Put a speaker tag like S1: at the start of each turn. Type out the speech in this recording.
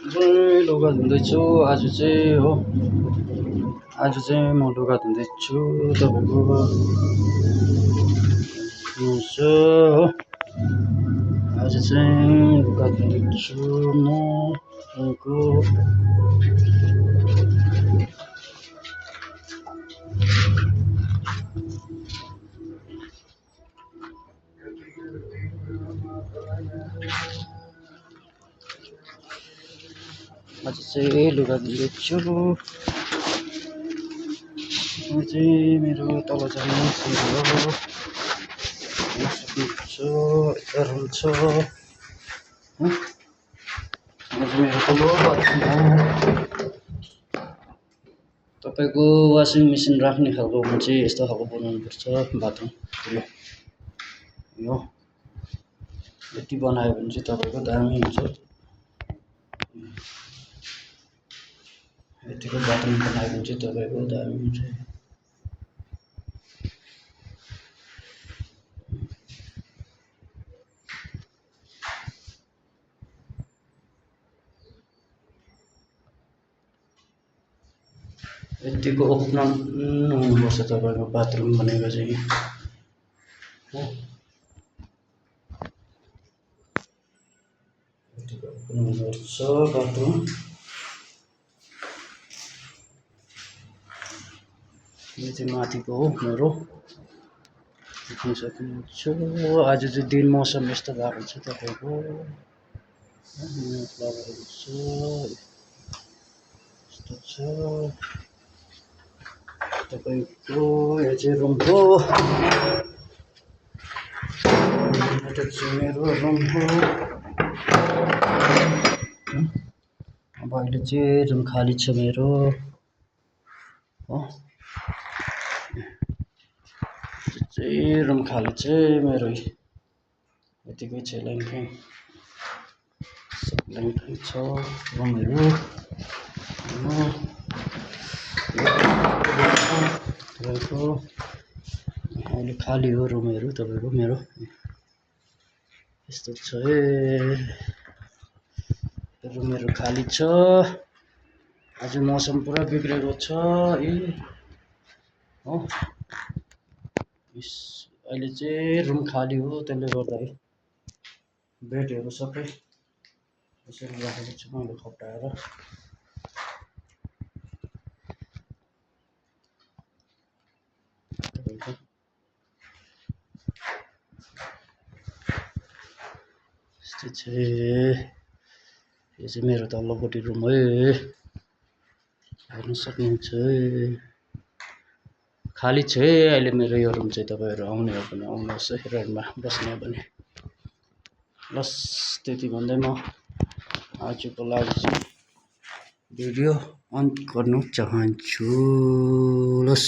S1: चाहिँ लुगा धुँदैछु आज चाहिँ हो। आज चाहिँ म लुगा धुँदैछु तपाईँको दिउँसो हो। आज चाहिँ लुगा धुँदैछु म तपाईँको आज चाहिँ लुगा धुँदैछु। म चाहिँ मेरो तल जाने सिँढी हो। यता रुम छ। आज मेरो तल बाथरुम हो। तपाईँको वासिङ मेसिन राख्ने खालको भने चाहिँ यस्तो खालको बनाउनुपर्छ बाथरुम। यो यति बनायो भने चाहिँ तपाईँको दामी हुन्छ। यतिको बाथरुम बनायो भने चाहिँ तपाईँको दामी हुन्छ। यतिको ओपन हुनुपर्छ तपाईँको बाथरुम भनेको चाहिँ हो। यतिको ओपन हुनुपर्छ बाथरुम। यो चाहिँ माथिको हो मेरो। देख्न सक्नुहुन्छ आज चाहिँ दिन मौसम यस्तो भएको छ तपाईँको। फ्लावरहरू छ यस्तो छ तपाईँको। यो चाहिँ रुम हो। यो चाहिँ मेरो रुम हो। अब अहिले चाहिँ रुम खाली छ मेरो हो। चाहिँ रुम खाली चाहिँ मेरो यतिकै छ। ल्याङफ्याङ छ रुमहरू। तपाईँको अहिले खाली हो रुमहरू तपाईँको मेरो यस्तो छ। रुमहरू खाली छ। आज मौसम पुरा बिग्रेको छ हो। अहिले चाहिँ रुम खाली हो त्यसले गर्दा है। बेडहरू सबै यसरी राखेको छु मैले खप्टाएर। यस्तो छ। यो चाहिँ मेरो तल्लोपट्टि रुम है। हेर्न सक्नुहुन्छ खाली छ अहिले मेरो यो रुम चाहिँ। तपाईँहरू आउने हो भने आउनुहोस् है रेन्टमा बस्ने हो भने। लस त्यति भन्दै म आजको लागि चाहिँ भिडियो अन्त गर्न चाहन्छु। लस।